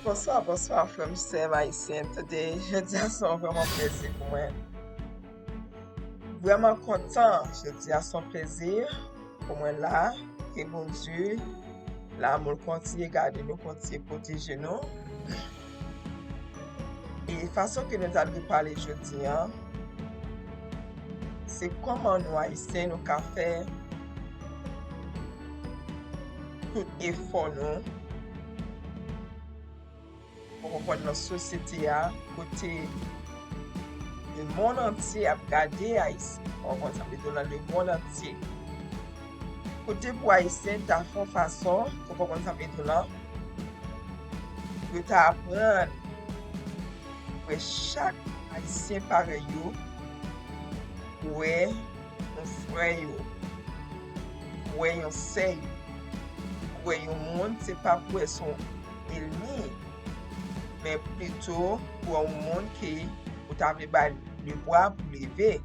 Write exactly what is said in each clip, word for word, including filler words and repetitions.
Bonswa, bonswa, frè m, sè m ayisyen. Tande, jodi a se yon vrèman plezi pou mwen. Vrèman kontan, jodi a se yon plezi pou mwen la. Ke Bondye, lanmou l kontinye gade nou, kontinye pwoteje nou. E fason ke nou ta dwe pale jodi a, se kòman nou ayisyen nou ka fè tout efò nou, ou konprann, nan sosyete a, kote lemonn antye ap gade Ayisyen, ou konprann sa m vle di w la, lemonn antye. Kote pou Ayisyen ta fè yon fason, ou konprann sa m vle di w la, yo ta aprann wè chak Ayisyen parèy yo, wè yon frè yo, wè yon sè yo, wè yon moun, se pa pou wè se yon ènmi, men plito pou wè yon moun ke ou ta vle ba l lebra pou leve.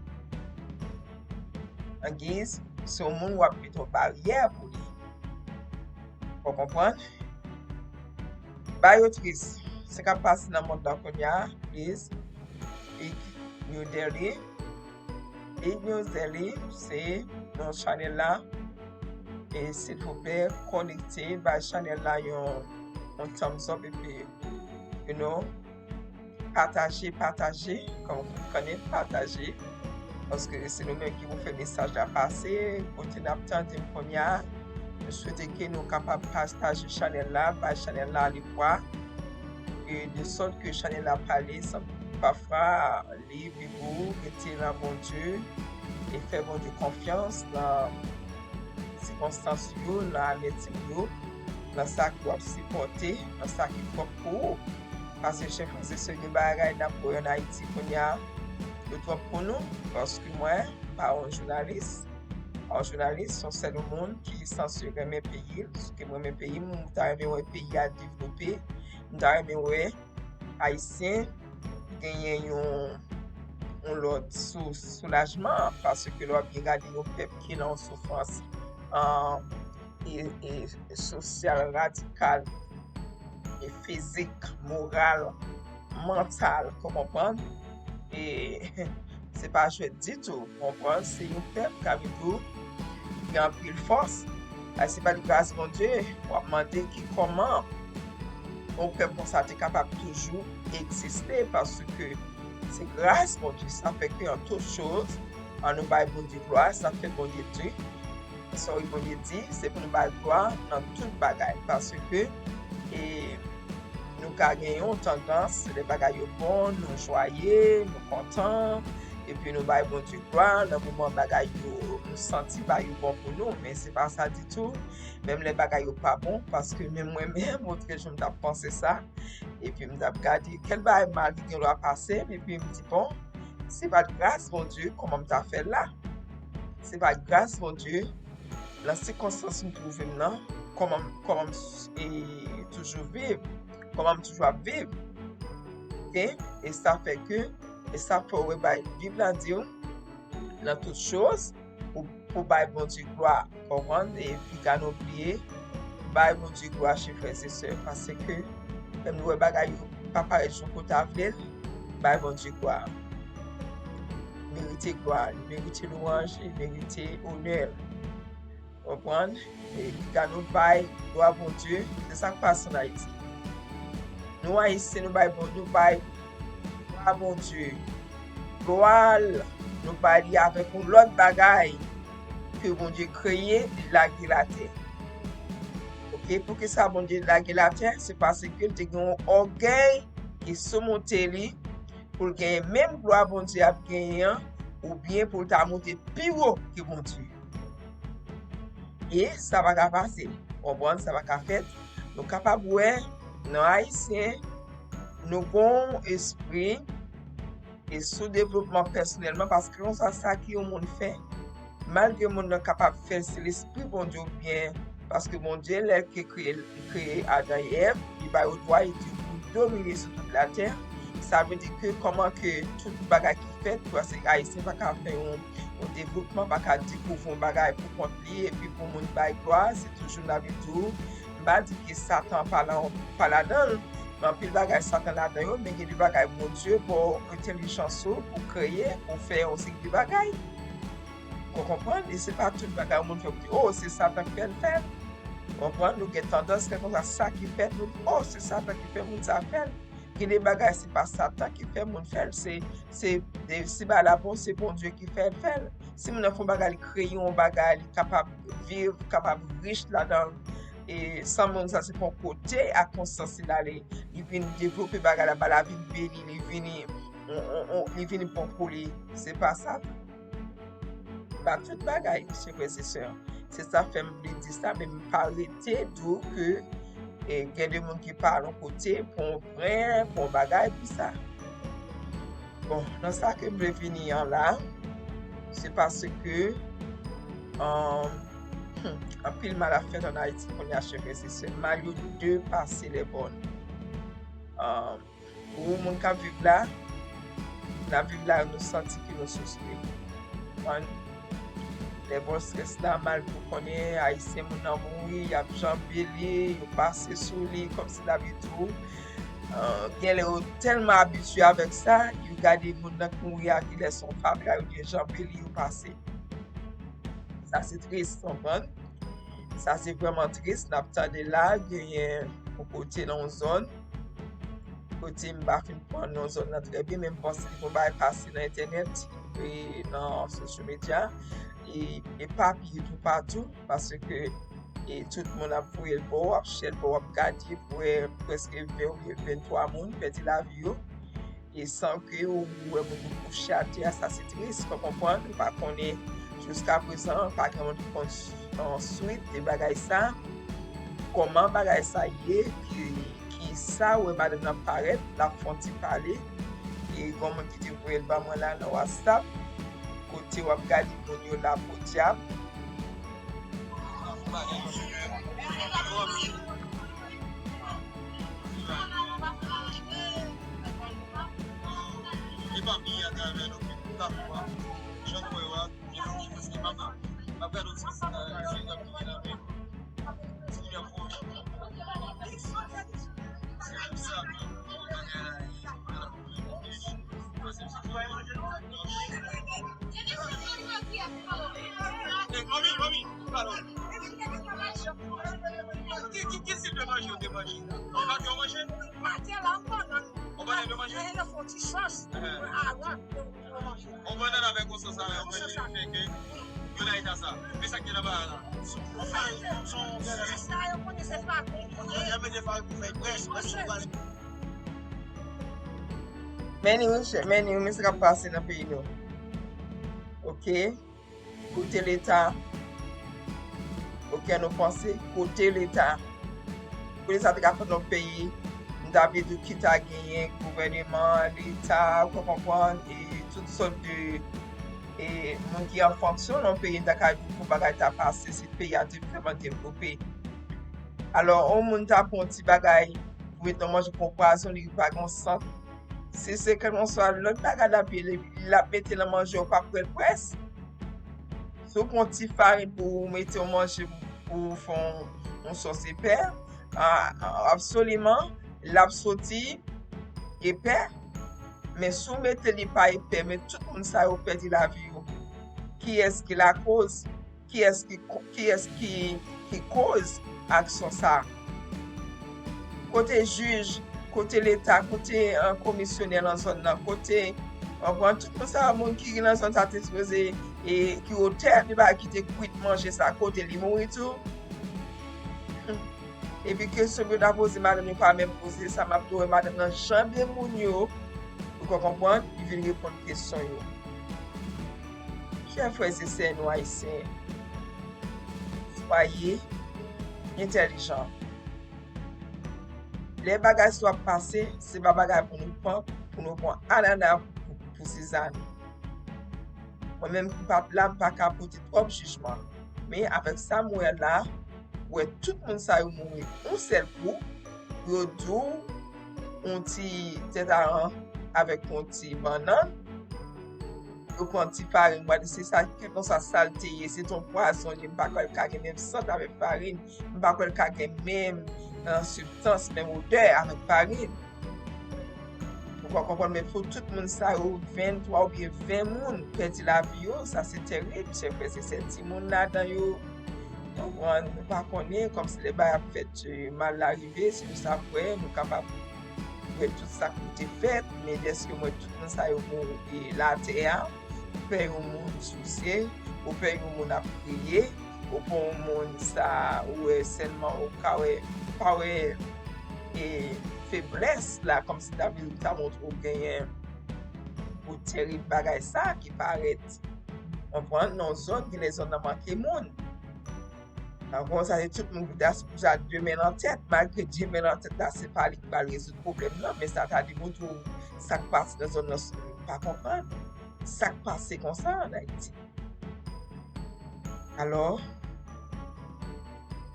Angiz, se yon moun w ap mete yon baryè pou li. Ou konprann? Ba yo tris. Sa k ap pase nan mond lan kounye a, please, ignore them. Ignore them, se nan chanèl la. E silvouplè, konekte, bay chanèl la yon, yon thumbs up epi, you know, pataje, pataje, kòm w konnen, pataje. Paske se nou menm ki pou fè mesaj la pase. Kote n ap tande m kounye a, nou swete ke nou kapab pataje chanèl la, bay chanèl la lebra, e de sòt ke chanèl la pale san pafwa li vin pou ou, rete nan Bondye e fè Bondye konfyans nan sikonstans yo, nan alèt yo, nan sa ke w ap sipòte, nan sa ki pwòp pou ou. Paske chè frè e sè, gen bagay n ap wè ann Ayiti kounye a, yo twòp pou nou, paske mwen pa yon jounalis. Pa yon jounalis, se yon sèl moun ki sanse renmen peyi l, paske m renmen peyi m, m ta renmen wè peyi a devlope, m ta renmen wè Ayisyen genyen yon, yon lòt sou soulajman, paske lè w ap byen gade yon pèp ki nan yon soufrans, an, e, e sosyal radikal, e fizik, moral, mantal, ou konprann? E se pa jwèt ditou, ou konprann? Se yon pèp, ka vin di w, ki gen anpil fòs. A, se pa de gras Bondye, w ap mande ki kòman yon pèp konsa te kapab toujou egziste, paske se gras Bondye, sa fè ke an tout choz, an nou bay Bondye glwa, sa fè Bondye di, sa Bondye di, se pou nou bay glwa nan tout bagay, paske, e, nou ka gen yon tandans, lè bagay yo bon, nou jwaye, nou kontan, epi nou bay Bondye glwa, nan moman bagay yo, nou santi bagay yo bon pou nou, men se pa sa ditou. Menm lè bagay yo pa bon, paske menm mwen menm, otrejou m t ap panse sa, epi m t ap gade kèl bagay mal ki gen dwa pase m, epi m di, bon, se pa t gras Bondye, kòman m ta fè la? Se pa t gras Bondye, nan sikonstans m twouve m nan, kòman, kòman m s-, e, toujou viv, kòman m toujou ap viv. Oke? E sa fè ke, e sa fè w wè, bay, Bib la di w, nan tout choz, pou, pou bay Bondye glwa, konprann? E piga nou bliye, bay Bondye glwa, chè frè e sè, paske lè nou wè bagay yo pa parèt jan ke w ta vle l, bay Bondye glwa. Merite glwa, li merite lwanj, li merite onè. Konprann? E piga nou bay glwa Bondye, se sa k pase ann Ayiti. Nou Ayisyen, nou bay Bon-, nou bay glwa Bondye. Glwa l, nou bay li avèk yon lòt bagay ke Bondye kreye, li lage latè. Oke, poukisa Bondye lage latè? Se paske l te gen yon ògèy ki simonte li pou l genyen menm glwa Bondye ap genyen an, oubyen pou l ta monte pi wo ke Bondye. E sa pa ka pase. Konprann, sa pa ka fèt. Nou kapab wè, nan Ayisyen, nou gon espri e soudevlopman pèsonèlman, paske konsa, sa ke yon moun fè, malgre moun nan kapab fè l, se lespri Bondye oubyen, paske Bondye, lè l te kreye, li kreye Adan e Èv, li ba yo dwa, li di, pou domine sou tout latè. Sa vle di ke kòman ke tout bagay ki fèt, paske Ayisyen pa ka fè yon, yon devlopman, pa ka dekouvri yon bagay pou kont li, epi pou moun bay glwa, se toujou n ap di w, m pa di ke Satan pa la, pa ladan l, Anpil bagay Satan ladan yo, men gen de bagay Bondye ba w entèlijans ou pou kreye, pou fè yon seri de bagay. Ou konprann? E se pa tout bagay yon moun fè pou di, oh, se Satan ki fè l fè l. Ou konprann? Nou gen tandans fè konsa, sa ki fèt, nou di, oh, se Satan ki fè moun sa fè l. Gen de bagay, se pa Satan ki fè moun fè l, se, se, se bagay la bon, se Bondye ki fè l fè l. Si moun nan fè yon bagay, li kreye yon bagay, li kapab viv, kapab rich ladan l, e san moun sa se pa yon kote ak konsyans li ale, li vin devlope bagay la, bagay la vin beni, li vini, on, on, on, li vini bon pou li. Se pa sa. Pa tout bagay, mesye, frè e sè. Se sa fè m vle di sa, men m pa rete di w ke, e, gen de moun ki pa al yon kote pou yon pwen, pou yon bagay, pou sa. Bon, nan sa ke m vle vini an la, se paske, um, hmm, anpil mal ap fèt ann Ayiti kounye a, chè frè e sè. Mal yo depase lè bòn. Um, pou moun k ap viv la, n ap viv la, nou santi ke nou soufri. Konprann? Lè bòn, strès la, mal pou konnen, Ayisyen, moun nan mouri, y ap janbe li, yo pase sou li, kòmsi n ap di tou. Euh, gen lè yo tèlman abitye avèk sa, yo gade moun nan k mouri a kilè se yon fatra, yo gen janbe li, yo pase. Sa se tris, konprann? Sa se vrèman tris, n ap tande la, genyen yon kote nan yon zòn, kote m pa fin konprann non zòn nan trè byen, men m panse li gon bagay pase nan entènèt, e nan social media, e epapiye toupatou, paske, e tout moun ap voye l ba w, ap share l ba w, ap gade, pou wè prèske ven oubyen venntwa moun pèdi lavi yo. E san ke ou wè moun yo kouche atè a, sa se tris, ou konprann? Ou pa konnen, jiska prezan, pa gen moun ki konn s-, an swit de bagay sa. Kòman bagay sa ye, ki, ki sa, ou wè madanm nan parèt, l ap fè yon ti pale. E gon moun ki te voye l ba mwen la nan WhatsApp, kote w ap gade moun yo la podyab. Epapiye atravè nou tout afwa, jan nou wè yo a, gen moun ki plis ki papa. M ap gade yon ti, euh, ti nèg ki vin avè nou. Ti nèg pou se pou sa, bagay la, e, bagay la. Hey, mami, mami, pardon. Ki, ki, ki tip de manje ou te manje? Ou pa te manje? Maten la, m pran nan. Ou pa te manje? Nan fon ti sòs. Aran. Ou pran nan avèk yon sòs aran, ou manje, fè ke yo la eta sa. Men sa ki nan bagay la. Sa yo konnen se pa. Yo mete pa pou fè près, près ou pale. Men ni, men ni, men sa k ap pase nan peyi nou. Oke? Kote Leta? Oke, nou panse, kote Leta? Kote sa te ka fèt nan peyi? M ta vle di w ki ta genyen gouvèneman, Leta, ou ka konprann, e tout sòt de, e moun ki an fonksyon nan peyi, m ta ka di w pou bagay ta pase, si peyi a te vrèman devlope. Alò, yon moun ta pran yon ti bagay, pou met nan manje, pran pwazon, li pa gen sant. Si se kèlkanswa lòt bagay l ap ye, l ap mete nan manje w, p ap wè l près. Si w pran ti farin pou w mete yon manje pou w fè yon, yon sòs epè, a, a, absoliman, l ap soti epè. Men si w mete li pa epè, men tout moun sa yo pèdi lavi yo. Kiyès ki lakoz? Kiyès ki ko-, kiyès ki, ki koz aksyon sa a? Kote jij, kote Leta, kote, eh, komisyonè nan zòn nan, kote, w konprann, tout moun sa, moun ki nan zòn sa te sipoze, e ki otè de bagay ki te kwit manje sa, kote li mouri tou? Epi kesyon yo ta poze madanm yo pa menm poze sa, m ap tou wè madanm nan janbe moun yo, ou ka konprann, li vin reponn kesyon yo. Chè frè e sè nou ayisyen, swaye entèlijan. Lè bagay sa ap pase, se pa bagay pou nou pran, pou nou pran anana pou, pou sizane. Mwen menm ki pa t la, m pa ka pote twòp jijman. Men avèk sa m wè la, wè tout moun sa yo mouri yon sèl kou, yo di w yon ti tèt aran avèk yon ti bannann, yo pran ti farin, gade se sa, kèlkanswa sa l te ye, se t on pwazon li, m pa kwè l ka gen menm sant avèk farin, m pa kwè l ka gen menm, euh, sibstans, menm odè avèk farin. Ou ka konprann, men pou tout moun sa yo, venntwa oubyen ven moun pèdi lavi yo, sa se terib, chè frè, se sè, timoun ladan yo, konprann, nou pa konnen, kòmsi lè bagay ap fèt, euh, mal la rive, si nou sa kwè, nou kapab wè tout sa k te fèt, men dèske m wè tout moun sa yo mouri, e, latè a, ou pè yon moun souse, ou pè yon moun ap kriye, ou pè yon moun sa, ou wè sèlman, ou ka wè, ou pa wè, e, feblès la, kòmsi ta vle ta montre w genyen pou terib bagay sa ki parèt, konprann, nan zòn, gen lè zòn nan manke moun. Ankò sa, se tout moun ki ta sipoze a de men nan tèt, malgre de men nan tèt la, se pa li ki pral rezoud pwoblèm nan, men sa ta demontre w sa k pase nan zòn nan, nou pa konprann sa k pase konsa ann Ayiti. Alò,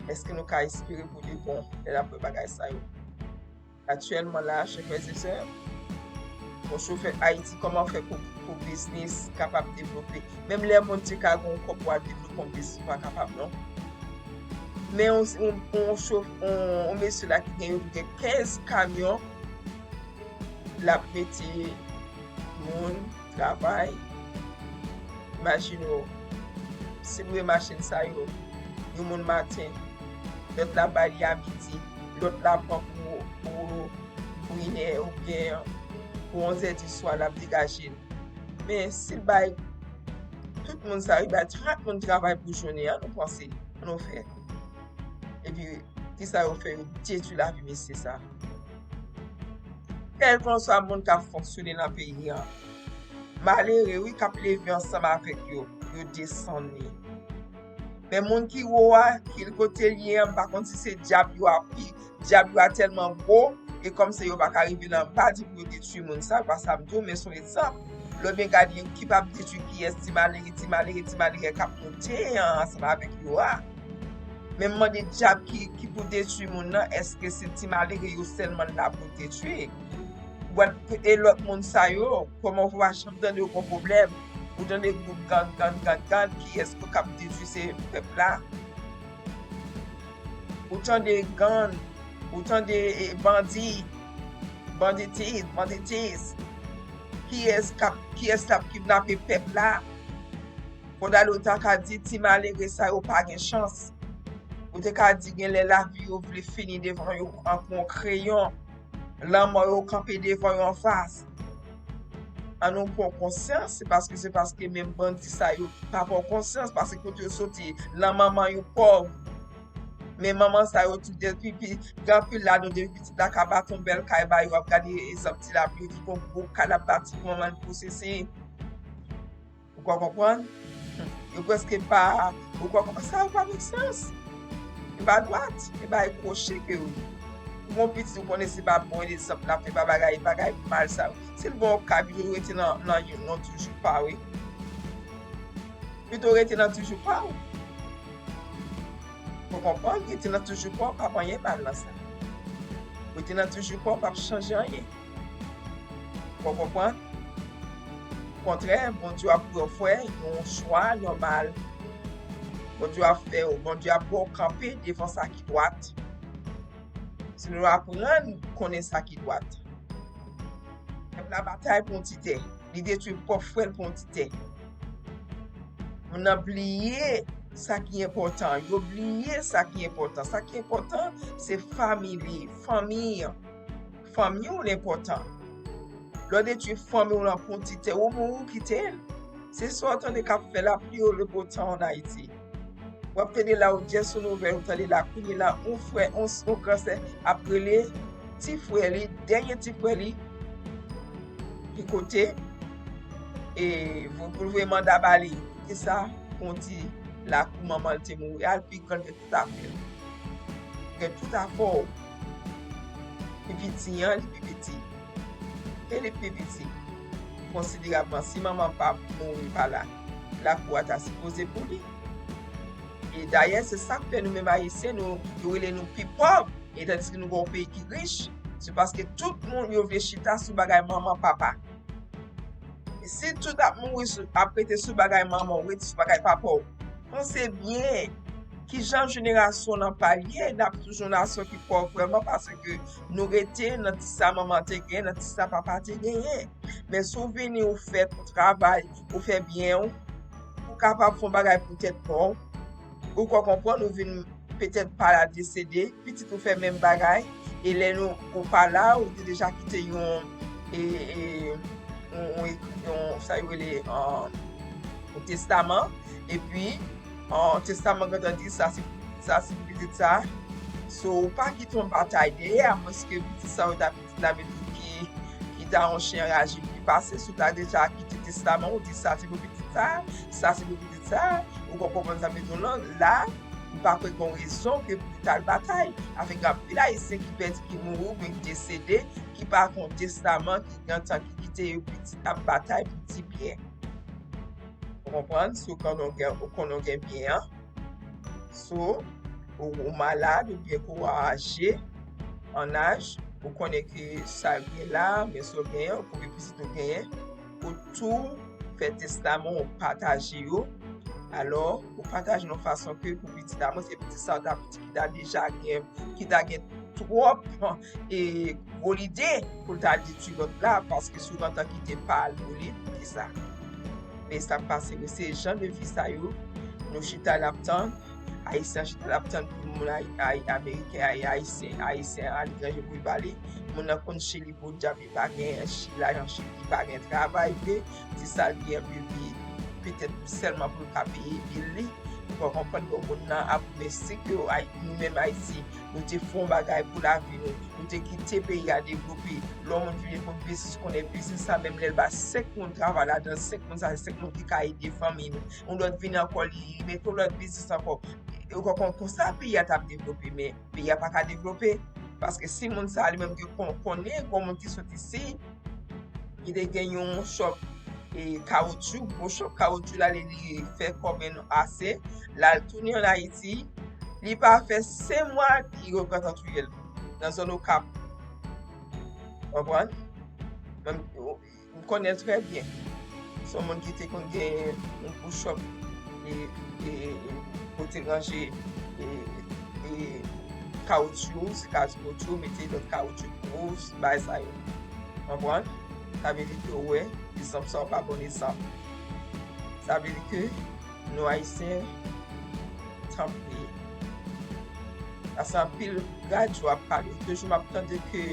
èske nou ka espere pou de bon lè n ap wè bagay sa yo? Aktyèlman la, chè frè e sè, yon chofè Ayiti, kòman fè pou, pou biznis kapab devlope? Menm lè moun te ka gen yon kòb pou al devlope yon biznis, ou pa kapab non. Men yon, yon, yon chof-, yon, yon mesye la ki gen, yo gen kenz kamyon, l ap mete moun travay. Imajine w, si l lwe machin sa yo, yon moun maten, lòt la bay li a midi, lòt la pran pou, pou, pou inè oubyen pou onzè di swa, l ap degaje l. Men si l bay tout moun sa yo, bay trant moun travay pou jounen an, nou panse, nou fè. Epi, kisa yo fè? Yo detwi lavi mesye sa. Kèlkanswa moun k ap fonksyone nan peyi an, malere, wi, k ap leve ansanm avèk yo, yo desann li. Men moun ki wo a, ki kote l ye an, m pa konn si se dyab yo a pi, dyab yo a tèlman gwo, e kòmsi yo pa ka rive nan anba di pou yo detwi moun sa, pa sa m di w, men se yon egzanp. Lè w byen gade ki p ap detwi kiyès, ti malere, ti malere, ti malere k ap monte an, ansanm avèk yo a. Men m mande dyab ki, ki pou detwi moun nan, èske se ti malere yo sèlman l la pou detwi? Bon, e lòt moun sa yo, kòman w pa janm tande yo gon pwoblèm? Ou tande gwoup gang, gang, gang, gang, kiyès k ap detwi se pèp la? Ou tande gang, ou tande, e, bandi, banditis, banditis. Kiyès k ap, kiyès k ap kidnape pèp la? Fòdale w ta ka di ti malere sa yo pa gen chans. Ou te ka di gen lè lavi yo vle fini devan yo ak yon kreyon. Lanmò yo kanpe devan yo anfas. An nou pran konsyans, se paske, se paske menm bandi sa yo pa pran konsyans, paske kote yo soti, lan manman yo pòv. Men manman sa yo tou depi pi, gen anpil ladan yo depi pitit la ka bat yon bèl kay ba yo, w ap gade egzanp ti lapli yo ki gon gwo kay l ap bati pou manman l posese. Ou ka konprann? Yo prèske pa, ou ka konprann? Sa yo pa make sense. E pa dwat, e pa kwoche ke wi. Pou yon pitit ou konnen se pa bon egzanp l ap fè, pa bagay, bagay mal sa yo. Si l bon kay, pito rete nan, nan youn, nan toujou pa wi. Pito rete nan toujou pa w. Ou konprann? Rete nan toujou pa w, p ap anyen mal nan sa. Rete nan toujou pa w, p ap chanje anyen. Ou konprann? Okontrè, Bondye ap fè w fè yon chwa nòmal. Bondye ap fè w, Bondye ap fè w kanpe devan sa ki dwat. Si nou aprann konnen sa ki dwat. Pèp la batay pou yon ti tè. Li detwi pwòp frè l pou yon ti tè. Moun nan bliye sa ki enpòtan. Yo bliye sa ki enpòtan. Sa ki enpòtan, se fanmi li, fanmi. Fanmi w l enpòtan. Lè w detwi fanmi w lan pou yon ti tè, ou mouri, ou kite l. Se sa w tande k ap fè lapli ou le beau temps en Haïti. W ap tande la ou jès yon nouvèl, ou tande la kounye la, yon frè, yon, yon gran sè ap rele ti frè li, dènye ti frè li, ki kote, e pou, pou l voye manda ba li. Kisa? Pou di lakou manman l te mouri, al pi gran ke tout afè l. Gen tout afè w. Pi piti an, li pi piti. E li pi piti konsiderabman. Si manman pa mouri pa la, lakou a ta sipoze pou li. E dayè, se sa k fè nou menm Ayisyen, nou, yo rele nou pi pòv. E tandiske nou gen yon peyi ki rich, se paske tout moun yo vle chita sou bagay manman, papa. Si tout ap mouri sou, ap rete sou bagay manman w, rete sou bagay papa w, panse byen kijan jenerasyon w lan pral ye. N ap toujou yon nasyon ki pòv vrèman, paske nou rete nan ti sa manman te genyen, nan ti sa papa te genyen. Men si w vini, ou fèt, ou travay, ou fè byen w, ou kapab fè yon bagay pou tèt pa w, ou ka konprann, ou vin petèt pa la, desede, pitit ou fè menm bagay, e lè nou, ou pa la, ou te deja kite yon, e, e, yon, yon, yon, sa yo rele, an, yon testaman, epi, an, testaman gentan di, sa se, sa se pitit sa. So, ou pa kite yon batay dèyè, amwenske pitit sa yo ta pitit la, men ki, ki ta yon chen anraje pi pase, si w ta deja kite testaman, ou di sa se pou pitit sa, sa se pou pitit sa, ou ka konprann sa m vle di w lan, la, m pa kwè gen rezon ke pou ta al batay. Avèk anpil Ayisyen ki pèdi, ki mouri oubyen ki desede, ki pa gen yon testaman, ki gentan ki kite yo pitit ap batay pou ti byen. Ou konprann? Si w konnen w gen, ou konnen w gen byen an, so, ou, ou malad oubyen ke w aje an aj, ou konnen ke sa gen la, men sa w genyen, ou konbyen pitit ou genyen, ou tou fè testaman, ou pataje yo. Alò, ou pataje yon fason ke pou pitit la, mwen se pitit sa, ta pitit ki ta deja gen, ki ta gen twòp, e, gwo lide pou l ta detwi lòt la, paske si w gentan kite pa l pou li, pou ki sa? Men sa k pase, wi, se jan de vi sa yo, nou chita n ap tann, Ayisyen chita n ap tann pou moun Ay-, Ay-, Ameriken, Ay-, Ayisyen, Ayisyen aletranje pou l pale. Moun nan konn Chili podyab, li pa gen chi-, lajan Chili, li pa gen travay vre, se sa l gen pou li, petèt sèlman pou l ka peye bil li. Ou pa konprann, bon, moun nan ap domestik yo, ay, nou menm Ayiti, nou te fè yon bagay pou lavi nou, nou te kite peyi a devlope. Lè yon moun vini pou biznis, konnen biznis sa, menm lè l ba senk moun travay ladan, senk moun sa, se senk moun ki ka ede fanmi nou. Yon lòt vini ankò, li mete yon lòt biznis ankò. Ou konprann, konsa peyi a t ap devlope, men peyi a pa ka devlope. Paske si moun sa li menm gen kon-, konnen, gon moun ki sot isi, li te gen yon shop, e, kawotchou, gwo shop kawotchou la, li, li fè kòb ase, l al tounen ann Ayiti, li pa fè senk mwa, li reprezante l nan zòn Okap. Konprann? Menm, m konnen l trè byen. Se yon moun ki te konn gen yon gwo shop, e, e, e, kote l ranje, e, e, kawotchou, se kawotchou, mete lòt kawotchou pou bagay sa yo. Konprann? Sa vle di ke, ou wè, egzanp sa yo pa bon egzanp. Sa vle di ke nou Ayisyen, tanpri. Paske anpil radyo ap pale. Toujou m ap tande ke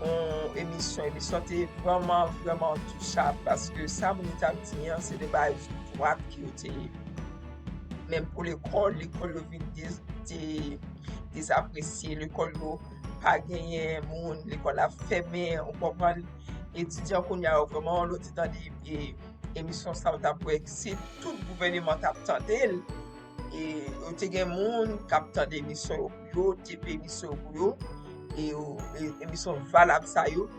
yon emisyon, emisyon te vrèman, vrèman touchab, paske sa moun yo t ap di an, se de bagay dwat ke yo te ye. Menm pou lekòl, lekòl yo vin de-, de-, dezapresye, lekòl yo pa genyen moun, lekòl la fèmen, ou konprann? Etidyan kounye a yo vrèman, lè w te tande, e, emisyon sa, w t ap wè se tout gouvèneman t ap tande l. E yo te gen moun k ap tande emisyon yo pou yo, te peye emisyon yo pou yo, e yo, e emisyon valab sa yo,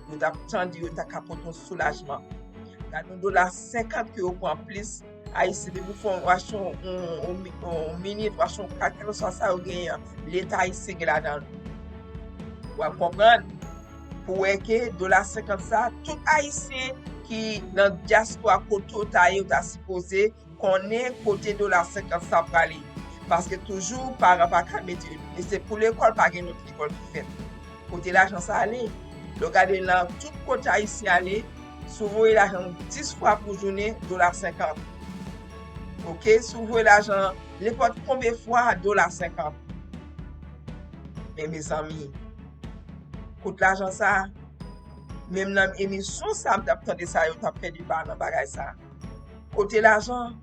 yo t ap tande yo, ta ka pote yon soulajman. Gade yon dola senkant ke yo pran plis, Ayisyen, depi w fè yon, w achte yon, yon, yon mi-, yon minit, w achte yon kat, kèlkeswa sa yo genyen an, Leta ayisyen gen ladan l. W ap konprann, pou wè ke dola senkant sa, tout Ayisyen ki nan dyaspora kote w ta ye, w ta sipoze konnen kote dola senkant sa prale. Paske toujou, paran pa ka mete, e se pou lekòl, pa gen lòt lekòl ki fèt. Kote lajan sa ale? Lè w gade nan tout kote Ayisyen ale, si w voye lajan dis fwa pou jounen, dola senkant. Oke? Si w voye lajan nenpòt konbyen fwa, dola senkant. Men, mezanmi, kote lajan sa? Menm nan emisyon sa, m t ap tande sa, yo t ap fè deba nan bagay sa. Kote lajan?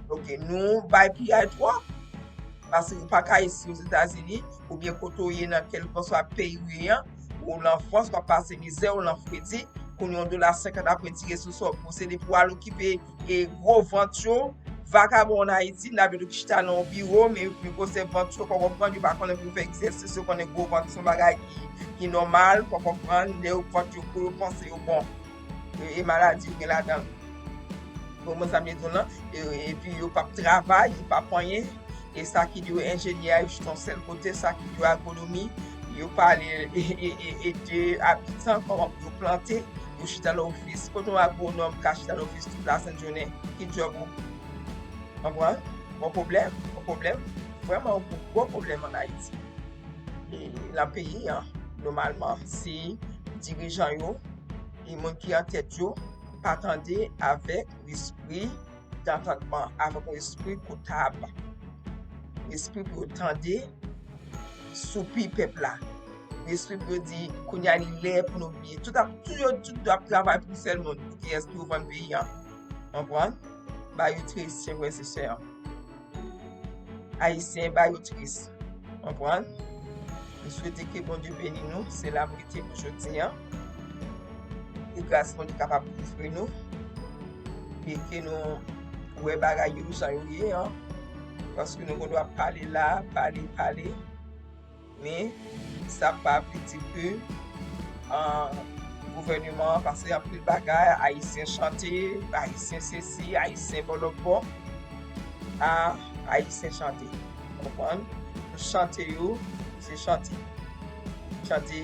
Oke, nou bay piyay twòp. Paske ou pa ka isi Ozetazini, oubyen kote w ye nan kèlkeswa peyi w ye an, ou nan Frans, w ap pase mizè, ou nan fredi, kounye yon dola senkant ap retire sou sa w posede pou al okipe, e, gwo vant yo, vakabon ann Ayiti, n ap di w ki chita nan yon biwo, men, men gwosè vant yo, kòk w ap vann, yo pa konnen pou yo fè egzèsis, yo konnen gwo vant se yon bagay ki, ki nòmal, kòk w ap vann, lè yo vant yo gwo, yo panse yo bon. E, e maladi yo gen ladan l. Bon, mwen sa m vle di w lan, e, epi yo p ap travay, yo p ap anyen. E sa ki di yo enjenyè, yo chita yon sèl kote, sa ki di yo agronomi, yo pale e, e, e, e de abitan, kòman pou yo plante, Ou chita nan ofis. Kote yon agwonòm ka chita nan ofis tout lasent jounen? Ki djòb ou? Konprann? Yon pwoblèm, yon pwoblèm, vrèman yon gwo pwoblèm ann Ayiti. E nan peyi an, nòmalman, si dirijan yo, e moun ki an tèt yo, pa tande avèk lespri dantantman, avèk yon lespri koutab. Lespri pou yo tande soupi pèp la. Lespri pou yo di, kounye a li lè pou nou bliye. Tout ap, tout yo, tout yo ap travay pou sèl moun. Pou kiyès? Pou yo vann peyi an. Konprann? Ba yo tris, chè frè e sè. Ayisyen ba yo tris. Konprann? M swete ke Bondye beni nou. Se la m rete pou jodi an. Ke gras Bondye kapab kouvri nou. E ke nou wè bagay yo jan yo ye an. Paske nou gendwa pale la, pale, pale. Men sa pa vle di ke, ah, gouvèneman an, paske anpil bagay, Ayisyen chante, Ayisyen sesi, Ayisyen bò lòt bò. Ah, Ayisyen chante. Konprann? Pou chante yo, se chante. Chante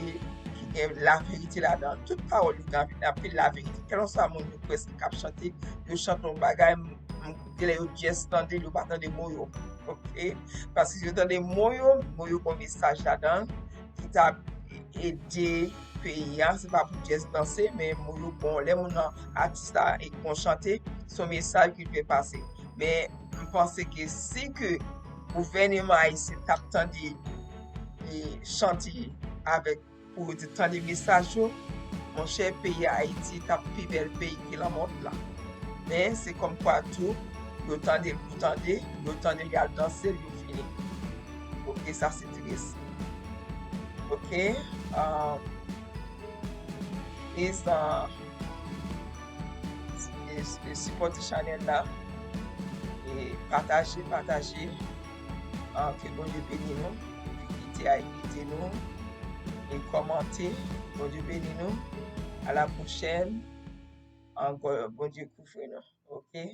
ki gen laverite ladan. Tout pawòl yo gen anpil laverite. Kèlkanswa moun yo prèske k ap chante, yo chante yon bagay, m, m, genlè yo just tande, yo pa tande mo yo. Oke? Paske si yo tande mo yo, mo yo gen mesaj ladan ki ta ede peyi a. Se pa pou just danse, men mo yo bon. Lè moun nan, atis la, e bon chante, se yon mesaj ki dwe pase. Men m panse ke si ke gouvèneman ayisyen t ap tande, e, chante avèk, pou yo te tande mesaj yo, monchè, peyi Ayiti t ap pi bèl peyi ke lanmond la. Men se kòmkwa tou, yo tande l pou tande, yo tande l, y al danse l, yo fini. Oke, sa se tris. Oke, ah, please, ah, e, e, sipòte chanèl la. E pataje, pataje. Ah, ke Bondye beni nou. Epi kite a, kite nou. E kòmante. Bondye beni nou. A la pwochèn. Ankò, Bondye kouvri nou. Oke?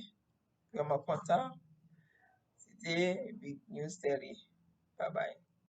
Vrèman kontan. Se te Big News Daily. Bye bye.